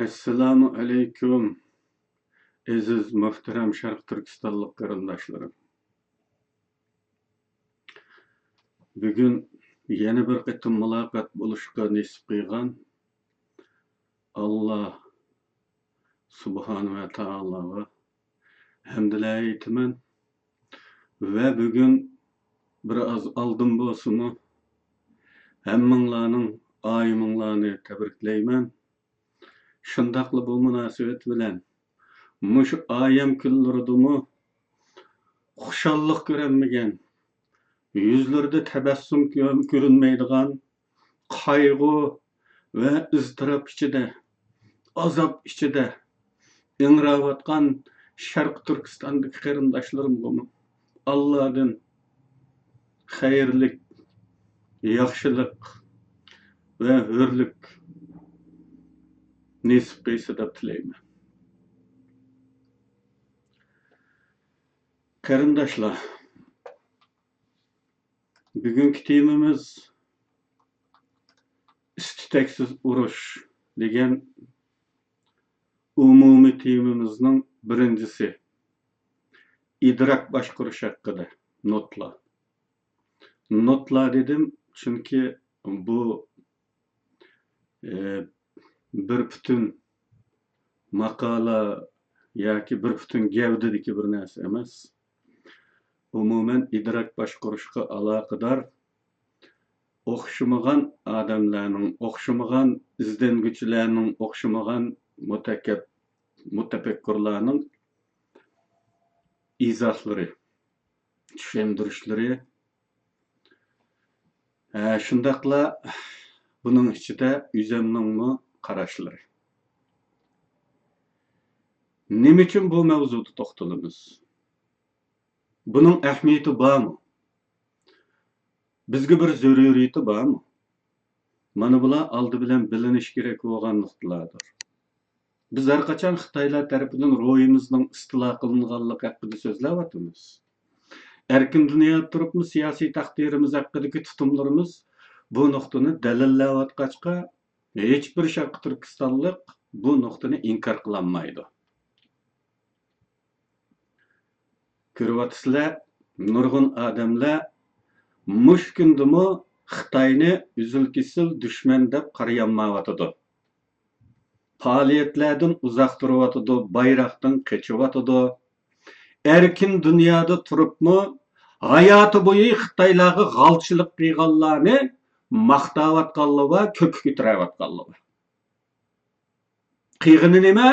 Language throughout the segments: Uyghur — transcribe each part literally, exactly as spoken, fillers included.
ئەسسالامۇ ئەلەيكۇم، ئەزىز، مۆھتەرەم شەرقىي تۈركىستانلىق قېرىنداشلىرىم. بۈگۈن يەنە بىر قېتىم مۇلاقات بولۇشقا نېسىپ قىلغان ئاللا سۇبھانە ۋە تائالاغا ھەمدۇلە ئېيتىمەن ۋە بۈگۈن بىر ئاز ئالدىن بولسىمۇ ھەممىڭلارنىڭ ئايىمىڭلارنى تەبرىكلەيمەن. شۇنداقلا بۇ مۇناسىۋەت بىلەن مۇشۇ ئايەم كۈنلىرىدىمۇ خۇشاللىق كۆرەلمىگەن، يۈزلىرىدە تەبەسسۇم كۆ-، كۆرۈنمەيدىغان قايغۇ ۋە ئىزتىراپ ئىچىدە، ئازاب ئىچىدە ئىڭراۋاتقان شەرقىي تۈركىستاندىكى قېرىنداشلىرىمغىمۇ ئاللادىن خەيرلىك، ياخشىلىق ۋە ھۆرلۈك نېسىپ قىلسا دەپ تىلەيمەن. قېرىنداشلار، بۈگۈنكى تېمىمىز «ئىس-تۈتەكسىز ئۇرۇش» دېگەن ئومۇمىي تېمىمىزنىڭ بىرىنچىسى، ئىدراك باشقۇرۇش ھەققىدە نوتلار. نوتلار دېدىم، چۈنكى بۇ، ئى، بىر پۈتۈن ماقالە ياكى بىر پۈتۈن گەۋدىدىكى بىر نەرسە ئەمەس. ئومۇمەن، ئىدراك باشقۇرۇشقا ئالاقىدار ئوخشىمىغان ئادەملەرنىڭ، ئوخشىمىغان ئىزدەنگۈچىلەرنىڭ، ئوخشىمىغان مۇتەكەپ-، مۇتەپەككۇرلارنىڭ ئىزاھلىرى، چۈشەندۈرۈشلىرى، ھە، شۇنداقلا بۇنىڭ ئىچىدە ئۆزەمنىڭمۇ قاراشلىرى. نېمە ئۈچۈن بۇ مەۋزۇدا توختىلىمىز؟ بۇنىڭ ئەھمىيىتى بارمۇ؟ بىزگە بىر زۆرۈرىيىتى بارمۇ؟ مانا بۇلار ئالدى بىلەن بىلىنىشى كېرەك بولغان نۇقتىلاردۇر. بىز ھەر قاچان خىتايلار تەرىپىدىن روھىمىزنىڭ ئىستىلا قىلىنغانلىقى ھەققىدە سۆزلەۋاتىمىز. ئەركىن دۇنيادا تۇرۇپمۇ سىياسىي تەقدىرىمىز ھەققىدىكى تۇتۇملىرىمىز بۇ نۇقتىنى دەلىللەۋاتقاچقا، ھېچبىر شەرقىي تۈركىستانلىق بۇ نۇقتىنى ئىنكار قىلالمايدۇ. كۆرۈۋاتىسىلەر، نۇرغۇن ئادەملەر مۇشۇ كۈندىمۇ خىتاينى ئۈزۈل-كېسىل دۈشمەن دەپ قارىيالمايۋاتىدۇ. پائالىيەتلەردىن ئۇزاق تۇرۇۋاتىدۇ، بايراقتىن قېچىۋاتىدۇ. ئەركىن دۇنيادا تۇرۇپمۇ ھاياتى بويى خىتايلارغا غالچىلىق قىلغانلارنى ماختاۋاتقانلار بار، كۆككە كۆتۈرۈۋاتقانلار بار. قىلغىنى نېمە؟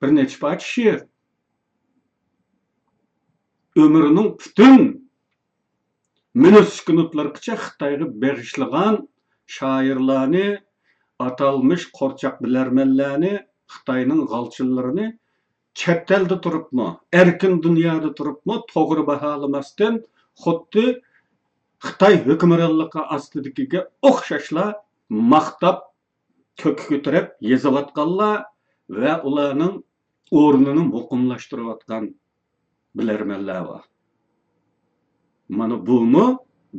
بىر نەچچە پارچە شېئىر. ئۆمرىنىڭ پۈتۈن مىنۇت سېكۇنتلىرىغىچە خىتايغا بېغىشلىغان شائىرلارنى، ئاتالمىش قورچاق بىلەرمەنلەرنى، خىتاينىڭ غالچىلىرىنى چەت ئەلدە تۇرۇپمۇ، ئەركىن دۇنيادا تۇرۇپمۇ توغرا باھالىماستىن، خۇددى خىتاي ھۆكۈمرانلىقى ئاستىدىكىگە ئوخشاشلا ماختاپ، كۆككە كۆتۈرۈپ يېزىۋاتقانلار ۋە ئۇلارنىڭ ئورنىنى مۇقىملاشتۇرۇۋاتقان بىلەرمەنلەر بار. مانا بۇمۇ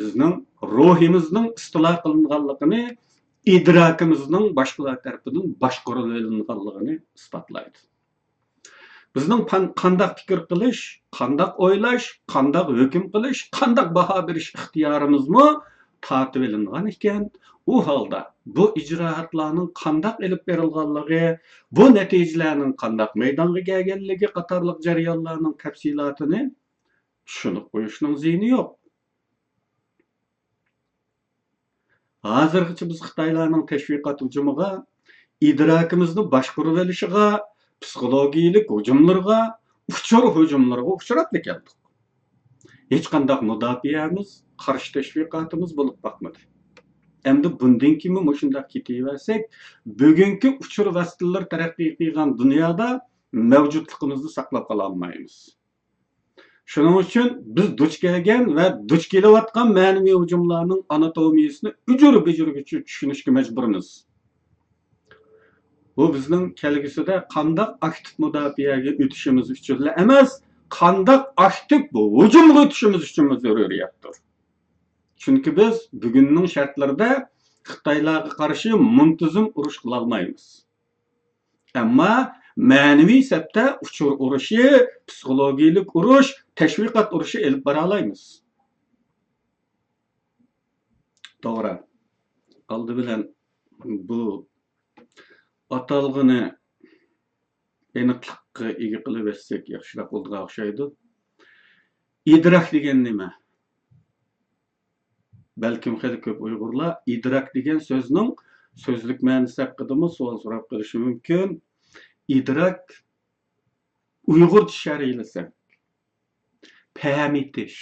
بىزنىڭ روھىمىزنىڭ ئىستىلا قىلىنغانلىقىنى، ئىدراكىمىزنىڭ باشقىلار تەرىپىدىن باشقۇرۇۋېلىنغانلىقىنى ئىسپاتلايدۇ. بىزنىڭ پان-، قانداق پىكىر قىلىش، قانداق ئويلاش، قانداق ھۆكۈم قىلىش، قانداق باھا بېرىش ئىختىيارىمىزمۇ تارتىۋېلىنغان ئىكەن. ئۇ ھالدا بۇ ئىجرائاتلارنىڭ قانداق ئېلىپ بېرىلغانلىقى، بۇ نەتىجىلەرنىڭ قانداق مەيدانغا كەلگەنلىكى قاتارلىق جەريانلارنىڭ تەپسىلاتىنى چۈشىنىپ قويۇشنىڭ زىيىنى يوق. ھازىرغىچە بىز خىتايلارنىڭ تەشۋىقات ھۇجۇمىغا، ئىدراكىمىزنى باشقۇرۇۋېلىشىغا، پسىخولوگىيەلىك ھۇجۇملىرىغا، ئۇچۇر ھۇجۇملىرىغا ئۇچراپلا كەلدۇق. ھېچقانداق مۇداپىئەمىز، قارشى تەشۋىقاتىمىز بولۇپ باقمىدى. ئەمدى بۇندىن كېيىنمۇ مۇشۇنداق كېتىۋەرسەك، بۈگۈنكى ئۇچۇر ۋاسىتىلىرى تەرەققىي قىلغان دۇنيادا مەۋجۇتلۇقىمىزنى ساقلاپ قالالمايمىز. شۇنىڭ ئۈچۈن بىز دۇچ كەلگەن ۋە دۇچ كېلىۋاتقان مەنىۋى ھۇجۇملارنىڭ ئاناتومىيىسىنى ئۈجۈر-بۈجۈرگىچە چۈشىنىشكە مەجبۇرمىز. بۇ بىزنىڭ كەلگۈسىدە قانداق ئاكتىپ مۇداپىئەگە ئۆتۈشىمىز ئۈچۈنلا ئەمەس، قانداق ئاكتىپ ھۇجۇمغا ئۆتۈشىمىز ئۈچۈنمۇ زۆرۈرىيەتتۇر. چۈنكى بىز بۈگۈننىڭ شەرتلىرىدە خىتايلارغا قارشى مۇنتىزىم ئۇرۇش قىلالمايمىز. ئەمما مەنىۋى سەپتە ئۇچۇر ئۇرۇشى، پسىخولوگىيىلىك ئۇرۇش، تەشۋىقات ئۇرۇشى ئېلىپ بارالايمىز. توغرا. ئالدى بىلەن بۇ ئاتالغۇنى ئېنىقلىققا ئىگە قىلىۋەتسەك ياخشىراق بولىدىغان ئوخشايدۇ. ئىدراك دېگەن نېمە؟ بەلكىم خېلى كۆپ ئۇيغۇرلار ئىدراك دېگەن سۆزنىڭ سۆزلۈك مەنىسى ھەققىدىمۇ سوئال سوراپ قېلىشى مۇمكىن. ئىدراك، ئۇيغۇرچە شەرھلىسەك، پەم ئېتىش،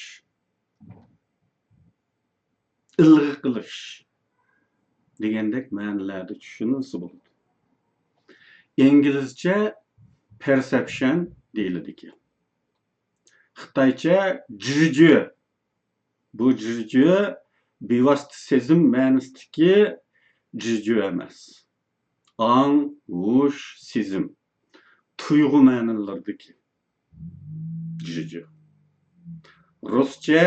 ئىلغا قىلىش دېگەندەك مەنىلەردە چۈشىنىلسە بولىدۇ. ئىنگلىزچە پېرسېپشن دېيىلىدىكەن. خىتايچە جىجۈ. بۇ جىجۈ بىۋاسىتە سېزىم مەنىسىدىكى جىجۈ ئەمەس. ئاڭ، ھوش، سېزىم، تۇيغۇ مەنىلىرىدىكى جىجۈ. رۇسچە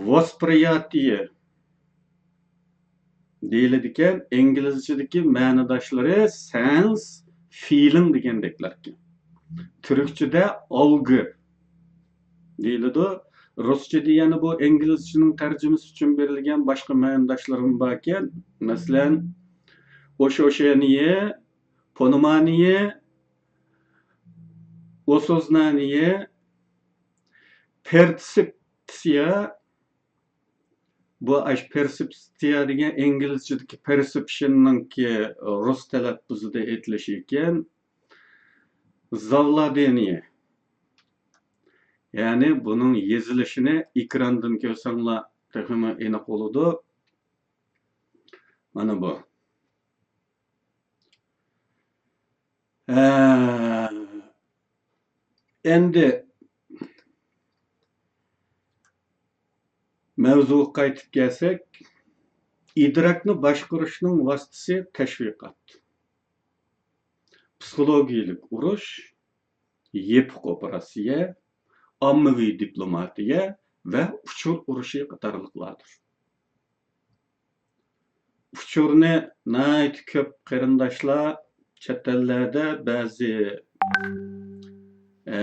ۋوسپرىياتىيە دېيىلىدىكەن، ئىنگلىزچىدىكى مەنىداشلىرى سەنس، فىلىڭ دېگەندەكلەركەن. تۈركچىدە ئالگى دېيىلىدۇ. رۇسچىدا يەنە بۇ ئىنگلىزچىنىڭ تەرجىمىسى ئۈچۈن بېرىلگەن باشقا مەنىداشلىرىمۇ باركەن. مەسىلەن، ئوشوشېنىيە، پونومانىيە، ئوسوزنانىيە، پېرسېپسىيە، بۇ ئاشۇ پېرسېپسىيە دېگەن ئىنگلىزچىدىكى پېرسېپشننىڭكى رۇس تەلەپپۇزىدا ئېيتىلىشى ئىكەن، زاۋلادېنىيە. يەنى بۇنىڭ يېزىلىشىنى ئېكراندىن كۆرسەڭلار تېخىمۇ ئېنىق بولىدۇ. مانا بۇ. ھە، ئەمدى مەۋزۇغا قايتىپ كەلسەك، ئىدراكنى باشقۇرۇشنىڭ ۋاسىتىسى تەشۋىقات، پسىخولوگىيىلىك ئۇرۇش، يېپىق ئوپېراتسىيە، ئاممىۋى دىپلوماتىيە ۋە ئۇچۇر ئۇرۇشى قاتارلىقلاردۇر. ئۇچۇرنى ناھايىتى كۆپ قېرىنداشلار چەت ئەللەردە بەزى، ئە،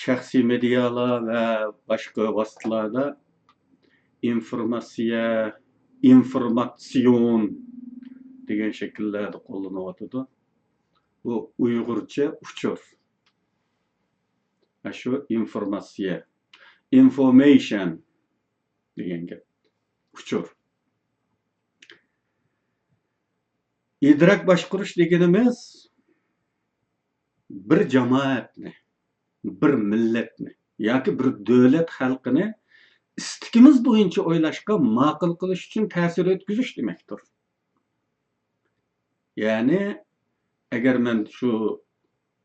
شەخسىي مېدىيالار ۋە باشقا ۋاسىتىلاردا ئىنفورماتسىيە، ئىنفورماتسىيون دېگەن شەكىللەردە قوللىنىۋاتىدۇ. بۇ ئۇيغۇرچە ئۇچۇر. ئاشۇ ئىنفورماتسىيە، ئىنفورمېيشن دېگەن گەپ. ئۇچۇر. ئىدراك باشقۇرۇش دېگىنىمىز بىر جامائەتنى، بىر مىللەتنى ياكى بىر دۆلەت خەلقىنى ئىستىكىمىز بويىچە ئويلاشقا ماقۇل قىلىش ئۈچۈن تەسىر ئۆتكۈزۈش دېمەكتۇر. يەنى، ئەگەر مەن شۇ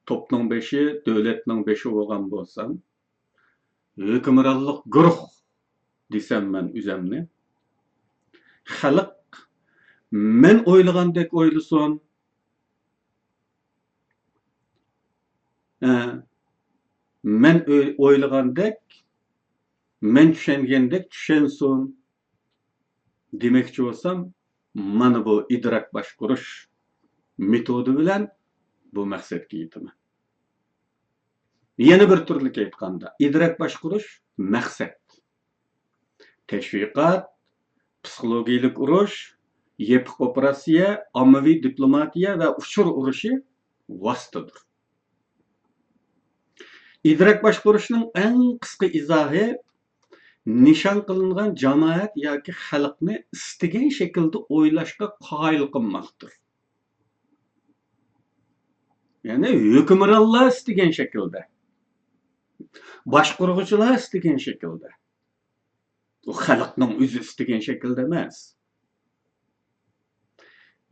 توپنىڭ بېشى، دۆلەتنىڭ بېشى بولغان بولسام، ھۆكۈمرانلىق گۇرۇھ دېسەم مەن ئۆزەمنى، خەلق مەن ئويلىغاندەك ئويلىسۇن، ئە، مەن ئۆي-، ئويلىغاندەك، مەن چۈشەنگەندەك چۈشەنسۇن دېمەكچى بولسام، مانا بۇ ئىدراك باشقۇرۇش مېتودى بىلەن بۇ مەقسەتكە يېتىمەن. يەنە بىر تۈرلۈك ئېيتقاندا، ئىدراك باشقۇرۇش مەقسەت. تەشۋىقات، پسىخولوگىيىلىك ئۇرۇش، يېپىق ئوپېراتسىيە، ئاممىۋى دىپلوماتىيە ۋە ئۇچۇر ئۇرۇشى ۋاسىتىدۇر. ئىدراك باشقۇرۇشنىڭ ئەڭ قىسقا ئىزاھى، نىشان قىلىنغان جامائەت ياكى خەلقنى ئىستىگەن شەكىلدە ئويلاشقا قايىل قىلماقتۇر. يەنى ھۆكۈمرانلار ئىستىگەن شەكىلدە، باشقۇرغۇچىلار ئىستىگەن شەكىلدە، ئۇ خەلقنىڭ ئۆزى ئىستىگەن شەكىلدە ئەمەس.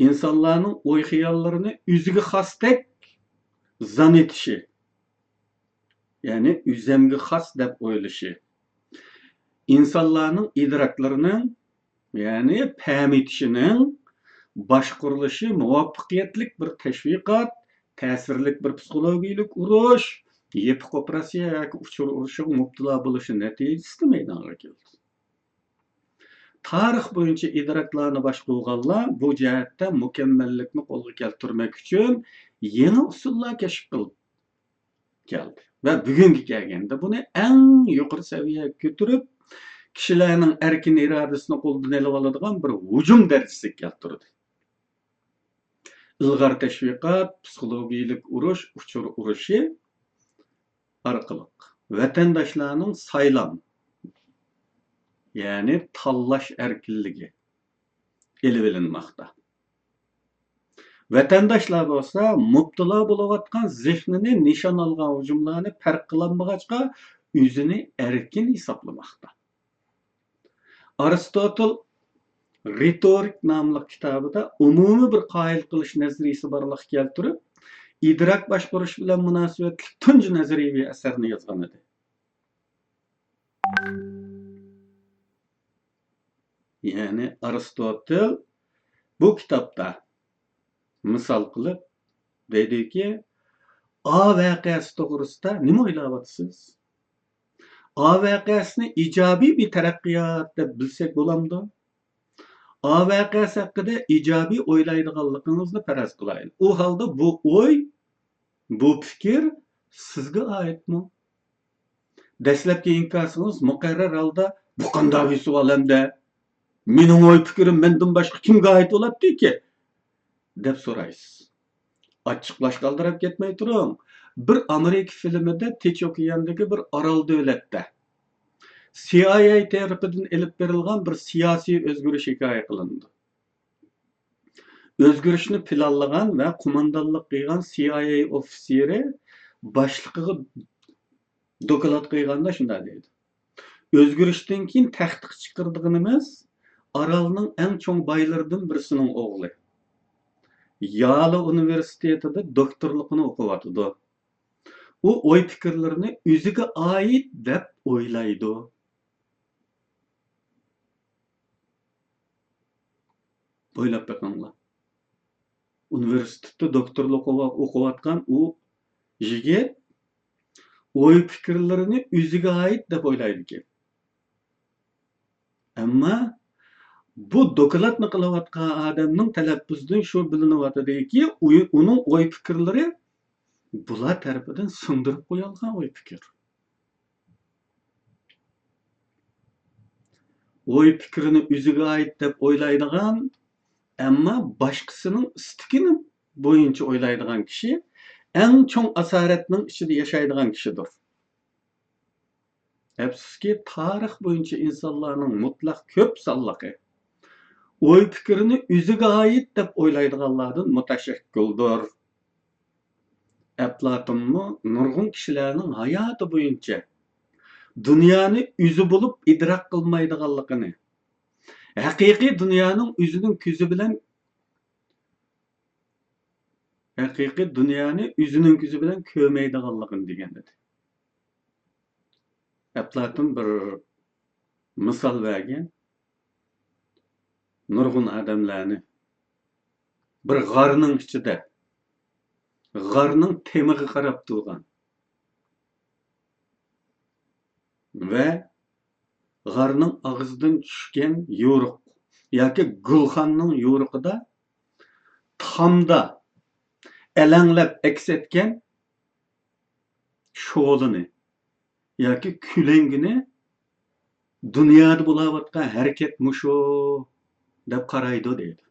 ئىنسانلارنىڭ ئوي-خىياللىرىنى ئۆزىگە خاستەك زان ئېتىشى، يەنى ئۆزەمگە خاس دەپ ئويلىشى، ئىنسانلارنىڭ ئىدراكلىرىنىڭ، يەنى پەم ئېتىشىنىڭ باشقۇرۇلۇشى مۇۋەپپەقىيەتلىك بىر تەشۋىقات، تەسىرلىك بىر پسىخولوگىيىلىك ئۇرۇش، يېپىق ئوپېراتسىيە ياكى ئۇچۇر ئۇرۇشىغا مۇپتىلا بولۇشى نەتىجىسىدە مەيدانغا كېلىدۇ. تارىخ بويىچە ئىدراكلارنى باشقۇرغانلار بۇ جەھەتتە مۇكەممەللىكنى قولغا كەلتۈرمەك ئۈچۈن يېڭى ئۇسۇللار كەشىپ قىلىپ كەلدى ۋە بۈگۈنگە كەلگەندە بۇنى ئەڭ يۇقىرى سەۋىيەگە كۆتۈرۈپ، كىشىلەرنىڭ ئەركىن ئىرادىسىنى قولدىن ئېلىۋالىدىغان بىر ھۇجۇم دەرىجىسىگە كەلتۈردى. ئىلغار تەشۋىقات، پسىخولوگىيەلىك ئۇرۇش، ئۇچۇر ئۇرۇشى ئارقىلىق ۋەتەنداشلارنىڭ سايلام، يەنى تاللاش ئەركىنلىكى ئېلىۋېلىنماقتا. ۋەتەنداشلار بولسا مۇپتىلا بولۇۋاتقان زېھنىنى نىشان ئالغان ھۇجۇملارنى پەرق قىلالمىغاچقا، ئۆزىنى ئەركىن ھېسابلىماقتا. ئارستوتل رېتورىك ناملىق كىتابىدا ئومۇمىي بىر قايىل قىلىش نەزەرىيىسى بارلىققا كەلتۈرۈپ، ئىدراك باشقۇرۇش بىلەن مۇناسىۋەتلىك تۇنجى نەزەرىيەۋى ئەسەرنى يازغان ئىدى. يەنى ئارستوتل بۇ كىتابتا مىسال قىلىپ دەيدۇكى، ئا ۋەقەسى توغرىسىدا نېمە ئويلاۋاتىسىز؟ ئا ۋەقەسىنى ئىجابىي بىر تەرەققىيات دەپ بىلسەك بولامدۇ؟ ئا ۋەقەسى ھەققىدە ئىجابىي ئويلايدىغانلىقىڭىزنى پەرەز قىلايلى. ئۇ ھالدا بۇ ئوي، بۇ پىكىر سىزگە ئائىتمۇ؟ دەسلەپكى ئىنكاسىڭىز مۇقەررەر ھالدا، «بۇ قانداق بىر سوئال ئەمدى؟ مېنىڭ ئوي پىكرىم مەندىن باشقا كىمگە ئائىت بولاتتىكى؟» دەپ سورايسىز. ئاچچىقلاشقا ئالدىراپ كەتمەي تۇرۇڭ. بىر ئامېرىكا فىلىمىدە تىنچ ئوكياندىكى بىر ئارال دۆلەتتە سى ئاي ئەي تەرىپىدىن ئېلىپ بېرىلغان بىر سىياسىي ئۆزگىرىش ھېكايە قىلىنىدۇ. ئۆزگىرىشنى پىلانلىغان ۋە قوماندانلىق قىلغان سى ئاي ئەي ئوفىتسېرى باشلىقىغا دوكلات قىلغاندا شۇنداق دەيدۇ: «ئۆزگىرىشتىن كېيىن تەختكە چىقىرىدىغىنىمىز ئارالنىڭ ئەڭ چوڭ بايلىرىدىن بىرسىنىڭ ئوغلى. يالى ئۇنىۋېرسىتېتىدا دوكتورلۇقىنى ئوقۇۋاتىدۇ. ئۇ ئوي پىكىرلىرىنى ئۆزىگە ئائىت دەپ ئويلايدۇ.» ئويلاپ بېقىڭلار. ئۇنىۋېرسىتېتتا دوكتورلۇق ئوقۇۋاتقان ئۇ يىگىت ئوي پىكىرلىرىنى ئۆزىگە ئائىت دەپ ئويلايدىكەن. ئەمما بۇ دوكلاتنى قىلىۋاتقان ئادەمنىڭ تەلەپپۇزىدىن شۇ بىلىنىۋاتىدۇكى، ئۇ-، ئۇنىڭ ئوي پىكىرلىرى بۇلار تەرىپىدىن سىڭدۈرۈپ قويۇلغان ئوي پىكىر. ئوي پىكرىنى ئۆزىگە ئائىت دەپ ئويلايدىغان، ئەمما باشقىسىنىڭ ئىستىكىنى بويىچە ئويلايدىغان كىشى ئەڭ چوڭ ئاسارەتنىڭ ئىچىدە ياشايدىغان كىشىدۇر. ئەپسۇسكى، تارىخ بويىچە ئىنسانلارنىڭ مۇتلەق كۆپ سانلىقى ئوي پىكرىنى ئۆزىگە ئائىت دەپ ئويلايدىغانلاردىن مۇتەشەككىلدۇر. ئەپلاتونمۇ نۇرغۇن كىشىلەرنىڭ ھاياتى بويىچە دۇنيانى ئۆزى بولۇپ ئىدراك قىلمايدىغانلىقىنى، ھەقىقىي دۇنيانىڭ ئۆزىنىڭ كۆزى بىلەن، ھەقىقىي دۇنيانى ئۆزىنىڭ كۆزى بىلەن كۆرمەيدىغانلىقىنى دېگەن ئىدى. ئەپلاتون بىر مىسال بەرگەن. نۇرغۇن ئادەملەرنى بىر غارنىڭ ئىچىدە، غارنىڭ تېمىغا قاراپ تۇرغان ۋە غارنىڭ ئاغزىدىن چۈشكەن يورۇق ياكى گۈلخاننىڭ يورۇقىدا تامدا ئەلەڭلەپ ئەكس ئەتكەن شولىنى ياكى كۆلەڭگىنى دۇنيادا بولاۋاتقان ھەرىكەت مۇشۇ دەپ قارايدۇ دەيدۇ.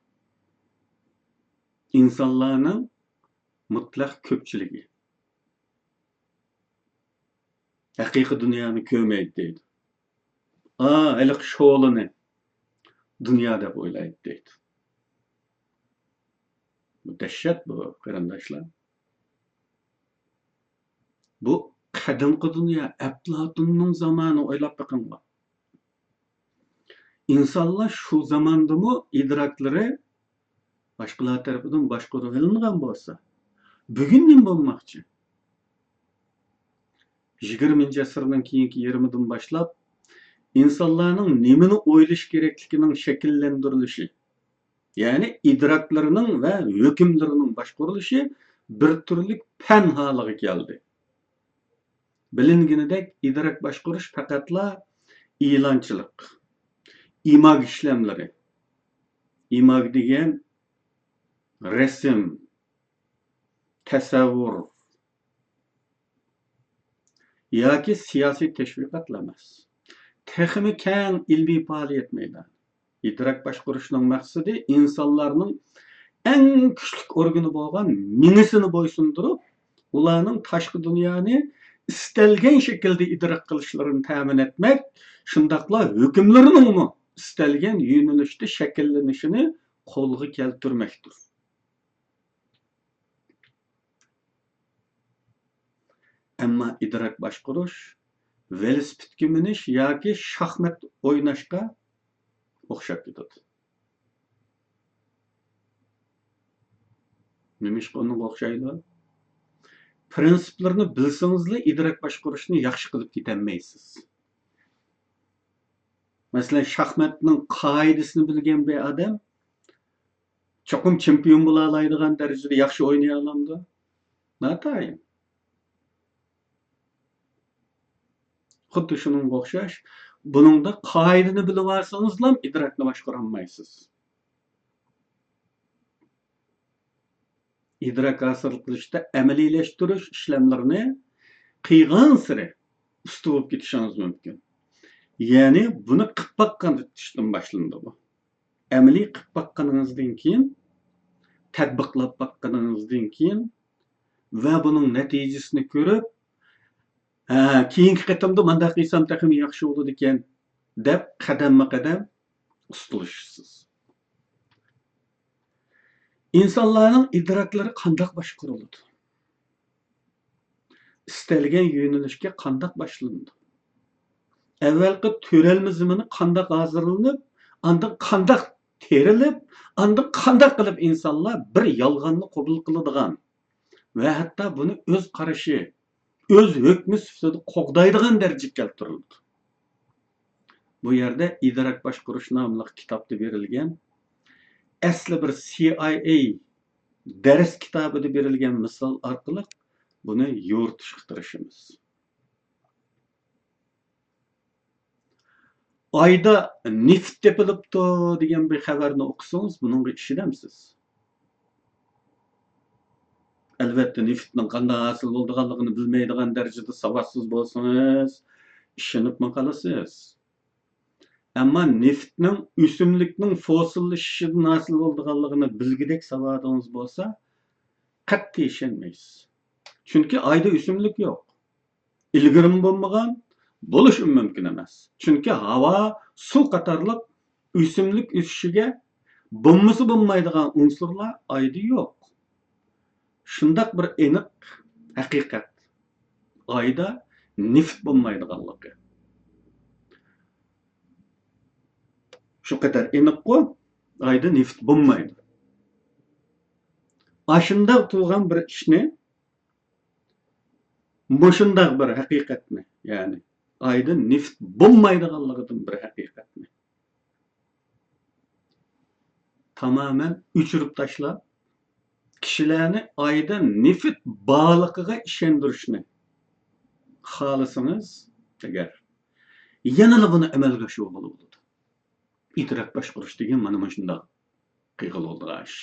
ئىنسانلارنىڭ مۇتلەق كۆپچىلىكى ھەقىقىي دۇنيانى كۆرمەيدۇ دەيدۇ. ئا، ھېلىقى شولىنى دۇنيا دەپ ئويلايدۇ دەيدۇ. بۇ دەھشەت بۇ، قېرىنداشلار. بۇ قەدىمكى دۇنيا، ئەپلاتوننىڭ زامانى، ئويلاپ بېقىڭلار. ئىنسانلار شۇ زاماندىمۇ ئىدراكلىرى باشقىلار تەرىپىدىن باشقۇرۇۋېلىنغان بولسا، بۈگۈن نېمە بولماقچى؟ يىگىرمىنچى ئەسىرنىڭ كېيىنكى يېرىمىدىن باشلاپ، ئىنسانلارنىڭ نېمىنى ئويلىشى كېرەكلىكىنىڭ شەكىللەندۈرۈلۈشى، يەنى ئىدراكلىرىنىڭ ۋە ھۆكۈملىرىنىڭ باشقۇرۇلۇشى بىر تۈرلۈك پەن ھالىغا كەلدى. بىلىنگىنىدەك، ئىدراك باشقۇرۇش پەقەتلا ئېلانچىلىق، ئىماگ ئىشلەملىرى. ئىماگ دېگەن رەسىم، تەسەۋۋۇر ياكى سىياسىي تەشۋىقاتلا ئەمەس. تېخىمۇ كەڭ ئىلمىي پائالىيەت مەيدانى. ئىدراك باشقۇرۇشنىڭ مەقسىتى ئىنسانلارنىڭ ئەڭ كۈچلۈك ئورگىنى بولغان مېڭىسىنى بويسۇندۇرۇپ، ئۇلارنىڭ تاشقى دۇنيانى ئىستەلگەن شەكىلدە ئىدراك قىلىشلىرىنى تەمىن ئەتمەك، شۇنداقلا ھۆكۈملىرىنىڭمۇ ئىستەلگەن يۆنىلىشتە شەكىللىنىشىنى قولغا كەلتۈرمەكتۇر. ئەمما ئىدراك باشقۇرۇش ۋېلىسىپىتكە مىنىش ياكى شاھمات ئويناشقا ئوخشاپ كېتىدۇ. نېمىشقا ئۇنىڭغا ئوخشايدۇ؟ پىرىنسىپلىرىنى بىلسىڭىزلا، ئىدراك باشقۇرۇشنى ياخشى قىلىپ كېتەلمەيسىز. مەسىلەن، شاھماتنىڭ قائىدىسىنى بىلگەن بىر ئادەم چوقۇم چېمپىيون بولالايدىغان دەرىجىدە ياخشى ئوينىيالامدۇ؟ ناتايىن. خۇددى شۇنىڭغا ئوخشاش، بۇنىڭدا قائىدىنى بىلىۋالسىڭىزلا ئىدراكنى باشقۇرالمايسىز. ئىدراك ھاسىل قىلىشتا ئەمەلىيلەشتۈرۈش ئىشلەملىرىنى قىلغانسېرى ئۇستا بولۇپ كېتىشىڭىز مۇمكىن. يەنى بۇنى قىلىپ باققان تۇتۇشتىن باشلىنىدۇ بۇ. ئەمەلىي قىلىپ باققىنىڭىزدىن كېيىن، تەتبىقلاپ باققىنىڭىزدىن كېيىن ۋە بۇنىڭ نەتىجىسىنى كۆرۈپ، ھە، كېيىنكى قېتىمدا مانداق قىلسام تېخىمۇ ياخشى بولىدىكەن، دەپ قەدەممۇ قەدەم ئۇستىلىشىسىز. ئىنسانلارنىڭ ئىدراكلىرى قانداق باشقۇرۇلىدۇ؟ ئىستەلگەن يۆنىلىشكە قانداق باشلىنىدۇ؟ ئەۋۋەلقى تۆرەلمە زېمىنى قانداق ھازىرلىنىپ، ئاندىن قانداق تېرىلىپ، ئاندىن قانداق قىلىپ ئىنسانلار بىر يالغاننى قوبۇل قىلىدىغان ۋە ھەتتا بۇنى ئۆز قارىشى، ئۆز ھۆكمى سۈپىتىدە قوغدايدىغان دەرىجىگە كەلتۈرۈلىدۇ. بۇ يەردە ئىدراك باشقۇرۇش ناملىق كىتابتا بېرىلگەن، ئەسلى بىر سى ئاي ئەي دەرس كىتابىدا بېرىلگەن مىسال ئارقىلىق بۇنى يورۇتۇشقا تىرىشىمىز. ئايدا نېفىت تېپىلىپتۇ دېگەن بىر خەۋەرنى ئوقۇسىڭىز، بۇنىڭغا ئىشىنەمسىز؟ ئەلۋەتتە، نېفىتنىڭ قانداق ھاسىل بولىدىغانلىقىنى بىلمەيدىغان دەرىجىدە ساۋاتسىز بولسىڭىز، ئىشىنىپمۇ قالىسىز. ئەمما نېفىتنىڭ ئۆسۈملۈكنىڭ فوسىللىشىشىدىن ھاسىل بولىدىغانلىقىنى بىلگۈدەك ساۋاتىڭىز بولسا، قەتئىي ئىشەنمەيسىز. چۈنكى ئايدا ئۆسۈملۈك يوق. ئىلگىرىمۇ بولمىغان، بولۇشىمۇ مۇمكىن ئەمەس. چۈنكى ھاۋا، سۇ قاتارلىق ئۆسۈملۈك ئۆسۈشىگە بولمىسا بولمايدىغان ئۇنسۇرلار ئايدا يوق. شۇنداق بىر ئېنىق ھەقىقەت، ئايدا نېفىت بولمايدىغانلىقى. شۇ قەدەر ئېنىققۇ، ئايدا نېفىت بولمايدۇ. ئاشۇنداق تۇرغان بىر ئىشنى، مۇشۇنداق بىر ھەقىقەتنى، يەنى ئايدا نېفىت بولمايدىغانلىقىدىن بىر ھەقىقەتنى تامامەن ئۆچۈرۈپ تاشلاپ، كىشىلەرنى ئايدا نېفىت بارلىقىغا ئىشەندۈرۈشنى خالىسىڭىز ئەگەر، يەنىلا بۇنى ئەمەلگە ئاشۇرغىلى بولىدۇ. ئىدراك باشقۇرۇش دېگەن مانا مۇشۇنداق قىلغىلى بولىدىغان ئىش.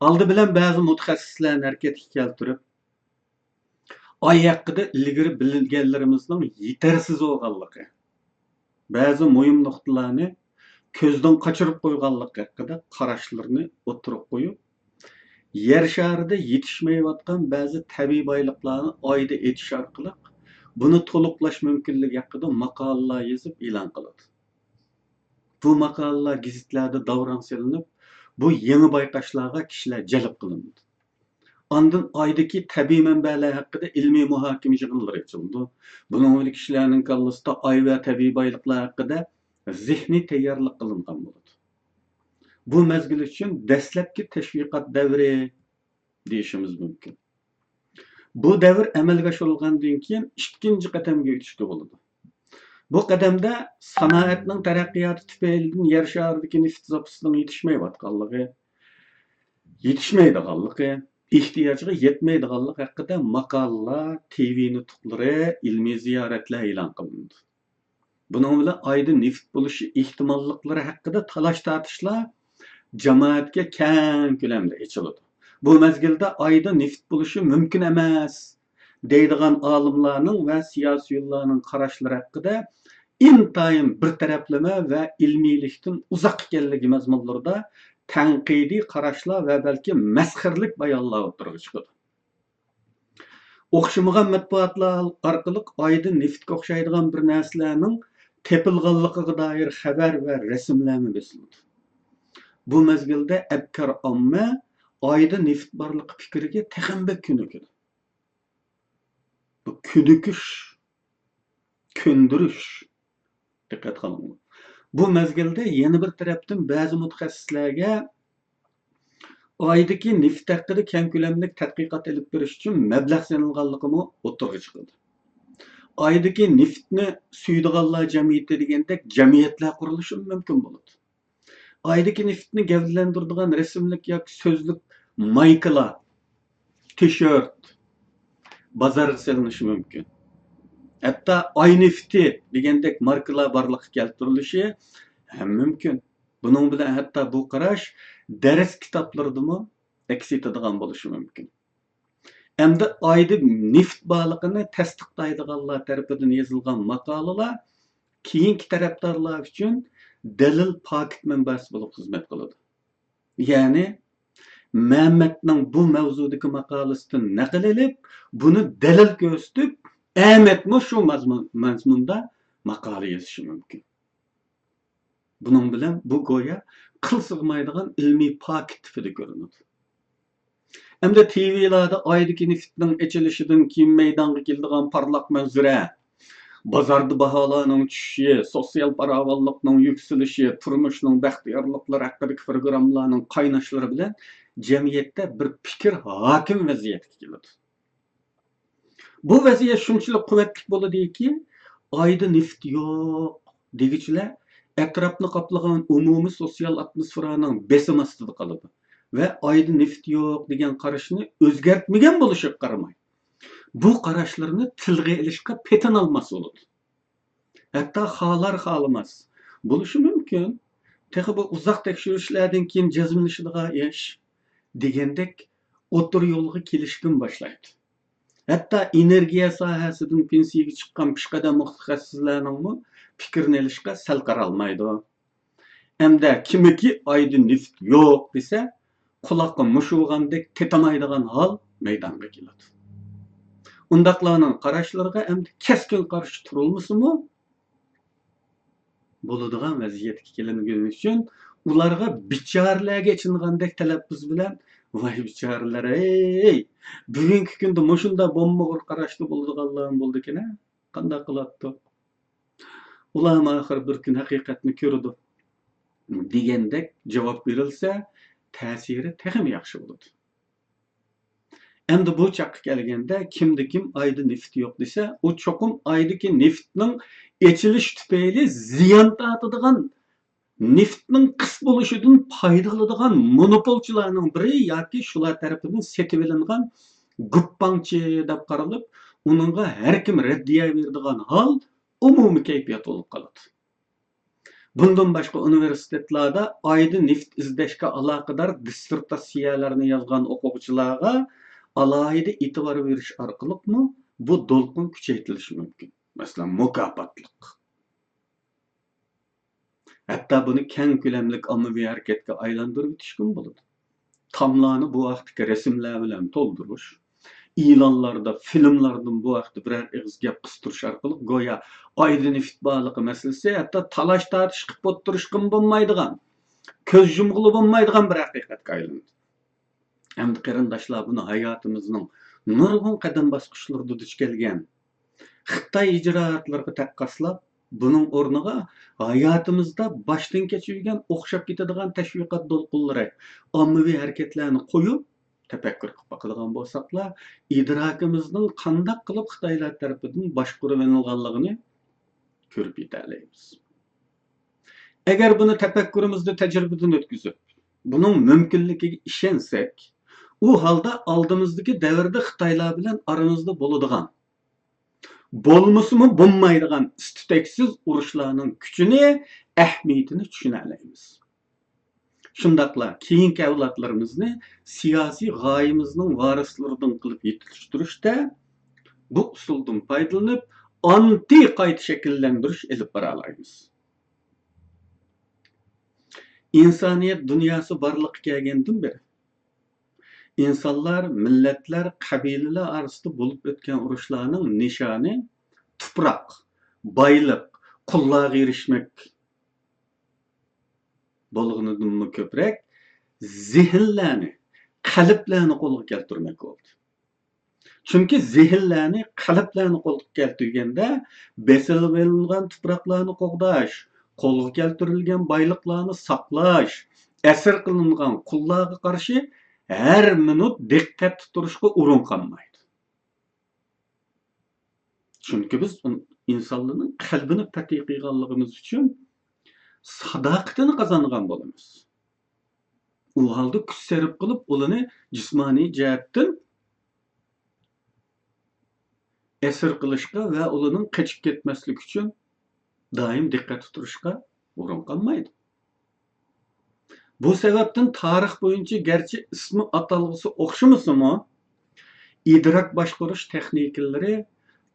ئالدى بىلەن بەزى مۇتەخەسسىسلەرنى ھەرىكەتكە كەلتۈرۈپ، ئاي ھەققىدە ئىلگىرى بىلگەنلىرىمىزنىڭ يېتەرسىز بولغانلىقى، بەزى مۇھىم نۇقتىلارنى كۆزدىن قاچۇرۇپ قويغانلىقى ھەققىدە قاراشلىرىنى ئوتتۇرىغا قويۇپ، يەر شارىدا يېتىشمەيۋاتقان بەزى تەبىئىي بايلىقلارنى ئايدا ئېچىش ئارقىلىق بۇنى تولۇقلاش مۇمكىنلىكى ھەققىدە ماقالىلەر يېزىپ ئېلان قىلىدۇ. بۇ ماقالىلەر گېزىتلەردە داۋراڭ سېلىنىپ، بۇ يېڭى بايقاشلارغا كىشىلەر جەلپ قىلىنىدۇ. ئاندىن ئايدىكى تەبىئىي مەنبەلەر ھەققىدە ئىلمىي مۇھاكىمە يىغىنلىرى ئېچىلىدۇ. بۇنىڭ بىلەن كىشىلەرنىڭ كاللىسىدا ئاي ۋە تەبىئىي بايلىقلار ھەققىدە زېھنىي تەييارلىق قىلىنغان بولىدۇ. بۇ مەزگىل ئۈچۈن دەسلەپكى تەشۋىقات دەۋرى دېيىشىمىز مۇمكىن. بۇ دەۋر ئەمەلگە ئاشۇرۇلغاندىن كېيىن ئىككىنچى قەدەمگە ئۆتۈشكە بولىدۇ. بۇ قەدەمدە سانائەتنىڭ تەرەققىياتى تۈپەيلىدىن يەر شارىدىكى نېفىت زاپىسىنىڭ يېتىشمەيۋاتقانلىقى، يېتىشمەيدىغانلىقى، ئېھتىياجغا يەتمەيدىغانلىقى ھەققىدە ماقالىلەر، تىۋى نۇتۇقلىرى، ئىلمىي زىيارەتلەر ئېلان قىلىنىدۇ. بۇنىڭ بىلەن ئايدا نېفىت بولۇشى ئېھتىماللىقلىرى ھەققىدە تالاش-تارتىشلار جامائەتكە كەڭ كۆلەمدە ئېچىلىدۇ. بۇ مەزگىلدە ئايدا نېفىت بولۇشى مۇمكىن ئەمەس، دەيدىغان ئالىملارنىڭ ۋە سىياسىيونلارنىڭ قاراشلىرى ھەققىدە ئىنتايىن بىر تەرەپلىمە ۋە ئىلمىيلىكتىن ئۇزاق ئىكەنلىكى مەزمۇنلىرىدا تەنقىدىي قاراشلار ۋە بەلكى مەسخىرىلىك بايانلار ئوتتۇرىغا چىقىدۇ. ئوخشىمىغان مەتبۇئاتلار ئارقىلىق ئايدا نېفىتكە ئوخشايدىغان بىر نەرسىلەرنىڭ تېپىلغانلىقىغا دائىر خەۋەر ۋە رەسىملەرمۇ بېسىلىدۇ. بۇ مەزگىلدە ئەپكار ئاممە ئايدا نېفىت بارلىقى پىكرىگە تېخىمۇ بەك كۆنۈكىدۇ. بۇ كۆنۈكۈش، كۆندۈرۈش. دىققەت قىلىڭ. بۇ مەزگىلدە يەنە بىر تەرەپتىن بەزى مۇتەخەسسىسلەرگە ئايدىكى نېفىت ھەققىدە كەڭ كۆلەملىك تەتقىقات ئېلىپ بېرىش ئۈچۈن مەبلەغ سېلىنغانلىقىمۇ ئوتتۇرىغا چىقىدۇ. ئايدىكى نېفىتنى سۆيىدىغانلار جەمئىيىتى دېگەندەك جەمئىيەتلەر قۇرۇلۇشىمۇ مۇمكىن بولىدۇ. ئايدىكى نېفىتنى گەۋدىلەندۈرىدىغان رەسىملىك ياكى سۆزلۈك مايكىلار، تىشېرت بازارغا سېلىنىشى مۇمكىن. ھەتتا ئاي نېفىتى دېگەندەك ماركىلار بارلىققا كەلتۈرۈلۈشى ھەم مۇمكىن. بۇنىڭ بىلەن ھەتتا بۇ قاراش دەرس كىتابلىرىدىمۇ ئەكس ئېتىدىغان بولۇشى مۇمكىن. ئەمدى ئايدا نېفىت بارلىقىنى تەستىقلايدىغانلار تەرىپىدىن يېزىلغان ماقالىلار كېيىنكى تەرەپدارلار ئۈچۈن دەلىل پاكىت مەنبەسى بولۇپ خىزمەت قىلىدۇ. يەنى، مەمەتنىڭ بۇ مەۋزۇدىكى ماقالىسىدىن نەقىل ئېلىپ، بۇنى دەلىل كۆرسىتىپ، ئەمەتمۇ شۇ مەزمۇن-، مەزمۇندا ماقالە يېزىشى مۇمكىن. بۇنىڭ بىلەن بۇ گويا قىل سىغمايدىغان ئىلمىي پاكىت تىپىدا كۆرۈنىدۇ. ئەمدى تىۋىلاردا ئايدىكى نېفىتنىڭ ئېچىلىشىدىن كېيىن مەيدانغا كېلىدىغان پارلاق مەنزىرە، بازاردا باھالارنىڭ چۈشۈشى، سوتسىيال پاراۋانلىقنىڭ يۈكسىلىشى، تۇرمۇشنىڭ بەختىيارلىقلىرى ھەققىدىكى پروگراممىلارنىڭ قايناشلىرى بىلەن جەمئىيەتتە بىر پىكىر ھاكىم ۋەزىيەتكە كېلىدۇ. بۇ ۋەزىيەت شۇنچىلىك قۇۋۋەتلىك بولىدۇكى، ئايدا نېفىت يوق دېگۈچىلەر ئەتراپنى قاپلىغان ئومۇمىي سوتسىيال ئاتموسفېرانىڭ بېسىمى ئاستىدا قالىدۇ ۋە ئايدا نېفىت يوق دېگەن قاراشنى ئۆزگەرتمىگەن بولۇشىغا قارىماي، بۇ قاراشلىرىنى تىلغا ئېلىشقا پېتىنالماس بولىدۇ. ھەتتا خالار-خالىماس، بولۇشى مۇمكىن، تېخى بۇ ئۇزاق تەكشۈرۈشلەردىن كېيىن جەزملىشىدىغان ئىش، دېگەندەك ئوتتۇرا يولغا كېلىشتىن باشلايدۇ. ھەتتا ئېنېرگىيە ساھەسىدىن پېنسىيەگە چىققان پېشقەدەم مۇتەخەسسىسلەرنىڭمۇ پىكرىنى ئېلىشقا سەل قارالمايدۇ. ئەمدى كىمكى ئايدا نېفىت يوق دېسە، قۇلاققا مۇش ئۇرغاندەك تېتىمايدىغان ھال مەيدانغا كېلىدۇ. ئۇنداقلارنىڭ قاراشلىرىغا ئەمدى كەسكىن قارشى تۇرۇلمىسىمۇ بولىدىغان ۋەزىيەتكە كېلىنگىنى ئۈچۈن، ئۇلارغا بىچارىلەرگە ئېچىنغاندەك تەلەپپۇز بىلەن، «ۋاي بىچارىلەر، ھەي، بۈگۈنكى كۈندە مۇشۇنداق بوممىغۇر قاراشتا بولىدىغانلارمۇ بولىدىكەن-ھە، قانداق قىلاتتۇق؟ ئۇلارمۇ ئاخىر بىر كۈن ھەقىقەتنى كۆرىدۇ» دېگەندەك جاۋاب بېرىلسە، تەسىرى تېخىمۇ ياخشى بولىدۇ. ئەمدى بۇ چاغقا كەلگەندە، كىمدە كىم ئايدا نېفىت يوق دېسە، ئۇ چوقۇم ئايدىكى نېفىتنىڭ ئېچىلىش تۈپەيلى زىيان تارتىدىغان، نېفىتنىڭ قىس بولۇشىدىن پايدا ئالىدىغان مونوپولچىلارنىڭ بىرى ياكى شۇلار تەرىپىدىن سېتىۋېلىنغان گۇپپاڭچى دەپ قارىلىپ، ئۇنىڭغا ھەركىم رەددىيە بېرىدىغان ھال ئومۇمىي كەيپىيات بولۇپ قالىدۇ. بۇندىن باشقا، ئۇنىۋېرسىتېتلاردا ئايدا نېفىت ئىزدەشكە ئالاقىدار دىسسېرتاتسىيەلەرنى يازغان ئوقۇغۇچىلارغا ئالاھىدە ئېتىبار بېرىش ئارقىلىقمۇ بۇ دولقۇن كۈچەيتىلىشى مۇمكىن. مەسىلەن، مۇكاپاتلىق. ھەتتا بۇنى كەڭ كۆلەملىك ئاممىۋى ھەرىكەتكە ئايلاندۇرۇۋېتىشكىمۇ بولىدۇ. تاملارنى بۇ ھەقتىكى رەسىملەر بىلەن تولدۇرۇش، ئېلانلاردا، فىلىملاردىن بۇ ھەقتە بىرەر ئېغىز گەپ قىستۇرۇش ئارقىلىق گويا ئايدا نېفىت بارلىقى مەسىلىسى ھەتتا تالاش-تارتىش قىلىپ ئولتۇرۇشقىمۇ بولمايدىغان، كۆز يۇمغىلى بولمايدىغان بىر ھەقىقەتكە ئايلاندى. ئەمدى قېرىنداشلار بۇنى ھاياتىمىزنىڭ نۇرغۇن قەدەم باسقۇچلىرىدا دۇچ كەلگەن خىتاي ئىجرائاتلىرىغا تەققاسلاپ، بۇنىڭ ئورنىغا ھاياتىمىزدا باشتىن كەچۈرگەن ئوخشاپ كېتىدىغان تەشۋىقات دولقۇنلىرى، ئاممىۋى ھەرىكەتلەرنى قويۇپ، تەپەككۇر قىلىپ باقىدىغان بولساقلا، ئىدراكىمىزنىڭ قانداق قىلىپ خىتايلار تەرىپىدىن باشقۇرۇۋېلىنغانلىقىنى كۆرۈپ يېتەلەيمىز. ئەگەر بۇنى تەپەككۇرىمىزدا تەجرىبىدىن ئۆتكۈزۈپ، بۇنىڭ مۇمكىنلىكىگە ئىشەنسەك، ئۇ ھالدا ئالدىمىزدىكى دەۋردە خىتايلار بىلەن ئارىمىزدا بولىدىغان، بولمىسىمۇ بولمايدىغان ئىس-تۈتەكسىز ئۇرۇشلارنىڭ كۈچىنى، ئەھمىيىتىنى چۈشىنەلەيمىز. شۇنداقلا كېيىنكى ئەۋلادلىرىمىزنى سىياسىي غايىمىزنىڭ ۋارىسلىرىدىن قىلىپ يېتىشتۈرۈشتە بۇ ئۇسۇلدىن پايدىلىنىپ، ئانتى قايتا شەكىللەندۈرۈش ئېلىپ بارالايمىز. ئىنسانىيەت دۇنياسى بارلىققا كەلگەندىن بېرى، ئىنسانلار، مىللەتلەر، قەبىلىلەر ئارىسىدا بولۇپ ئۆتكەن ئۇرۇشلارنىڭ نىشانى تۇپراق، بايلىق، قۇللارغا ئېرىشمەك بولغىنىدىنمۇ كۆپرەك، زېھىنلەرنى، قەلبلەرنى قولغا كەلتۈرمەك بولدى. چۈنكى زېھىنلەرنى، قەلبلەرنى قولغا كەلتۈرگەندە، بېسىلىۋېلىنغان تۇپراقلارنى قوغداش، قولغا كەلتۈرۈلگەن بايلىقلارنى ساقلاش، ئەسىر قىلىنغان قۇللارغا قارشى ھەر مىنۇت دىققەتتە تۇرۇشقا ئورۇن قالمايدۇ. چۈنكى بىز ئۇن-، ئىنسانلارنىڭ قەلبىنى پەتھى قىلغانلىقىمىز ئۈچۈن ساداقىتىنى قازانغان بولىمىز. ئۇ ھالدا كۈچ سەرپ قىلىپ، ئۇلارنى جىسمانىي جەھەتتىن ئەسىر قىلىشقا ۋە ئۇلارنىڭ قېچىپ كەتمەسلىكى ئۈچۈن دائىم دىققەتتە تۇرۇشقا ئورۇن قالمايدۇ. بۇ سەۋەبتىن تارىخ بويىچە گەرچە ئىسمى ئاتالغۇسى ئوخشىمىسىمۇ، ئىدراك باشقۇرۇش تېخنىكىلىرى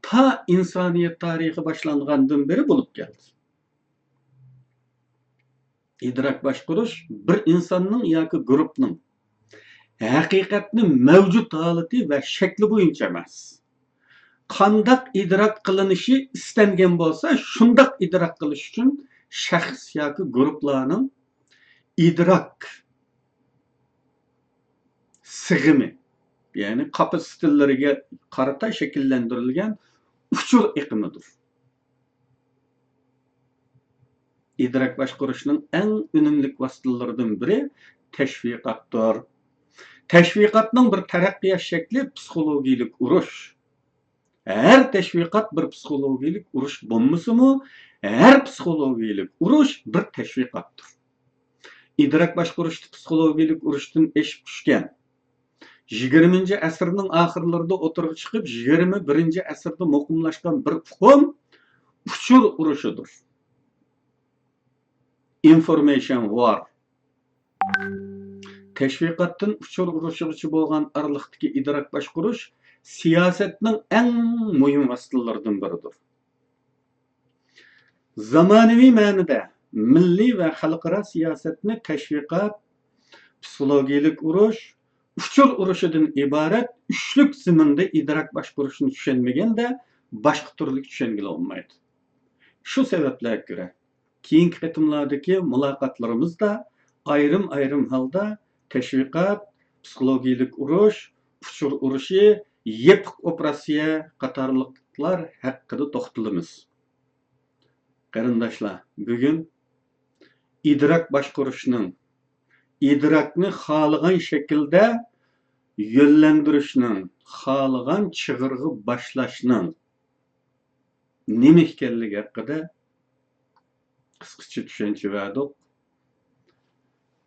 تا ئىنسانىيەت تارىخى باشلانغاندىن بېرى بولۇپ كەلدى. ئىدراك باشقۇرۇش بىر ئىنساننىڭ ياكى گۇرۇپنىڭ ھەقىقەتنى مەۋجۇت ھالىتى ۋە شەكلى بويىچە ئەمەس، قانداق ئىدراك قىلىنىشى ئىستەنگەن بولسا، شۇنداق ئىدراك قىلىش ئۈچۈن شەخس ياكى گۇرۇپلارنىڭ ئىدراك سىغىمى، يەنى كاپاسىتېلىرىگە قارىتا شەكىللەندۈرۈلگەن ئۇچۇر ئېقىمىدۇر. ئىدراك باشقۇرۇشنىڭ ئەڭ ئۈنۈملۈك ۋاسىتىلىرىدىن بىرى تەشۋىقاتتۇر. تەشۋىقاتنىڭ بىر تەرەققىيات شەكلى پسىخولوگىيىلىك ئۇرۇش. ھەر تەشۋىقات بىر پسىخولوگىيىلىك ئۇرۇش بولمىسىمۇ، ھەر پسىخولوگىيىلىك ئۇرۇش بىر تەشۋىقاتتۇر. ئىدراك باشقۇرۇشتا پسىخولوگىيىلىك ئۇرۇشتىن ئېشىپ چۈشكەن، يىگىرمىنچى ئەسىرنىڭ ئاخىرلىرىدا ئوتتۇرىغا چىقىپ، يىگىرمە بىرىنچى ئەسىردە مۇقىملاشقان بىر ئۇقۇم ئۇچۇر ئۇرۇشىدۇر. Information war. تەشۋىقاتتىن ئۇچۇر ئۇرۇشىغىچە بولغان ئارىلىقتىكى ئىدراك باشقۇرۇش سىياسەتنىڭ ئەڭ مۇھىم ۋاسىتىلىرىدىن بىرىدۇر. زامانىۋى مەنىدە مىللىي ۋە خەلقئارا سىياسەتنى تەشۋىقات، پسىخولوگىيىلىك ئۇرۇش، ئۇچۇر ئۇرۇشىدىن ئىبارەت ئۈچلۈك زېمىندا ئىدراك باشقۇرۇشنى چۈشەنمىگەندە، باشقا تۈرلۈك چۈشەنگىلى بولمايدۇ. شۇ سەۋەبلەرگە كۆرە، كېيىنكى قېتىملاردىكى مۇلاقاتلىرىمىزدا ئايرىم-ئايرىم ھالدا تەشۋىقات، پسىخولوگىيىلىك ئۇرۇش، ئۇچۇر ئۇرۇشى، يېپىق ئوپېراتسىيە قاتارلىقلار ھەققىدە توختىلىمىز. قېرىنداشلار، بۈگۈن ئىدراك باشقۇرۇشنىڭ، ئىدراكنى خالىغان شەكىلدە يۆنلەندۈرۈشنىڭ، خالىغان چىغىرغا باشلاشنىڭ نېمە ئىكەنلىكى ھەققىدە قىسقىچە چۈشەنچە بەردۇق.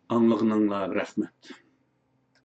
ئاڭلىغىنىڭلارغا رەھمەت.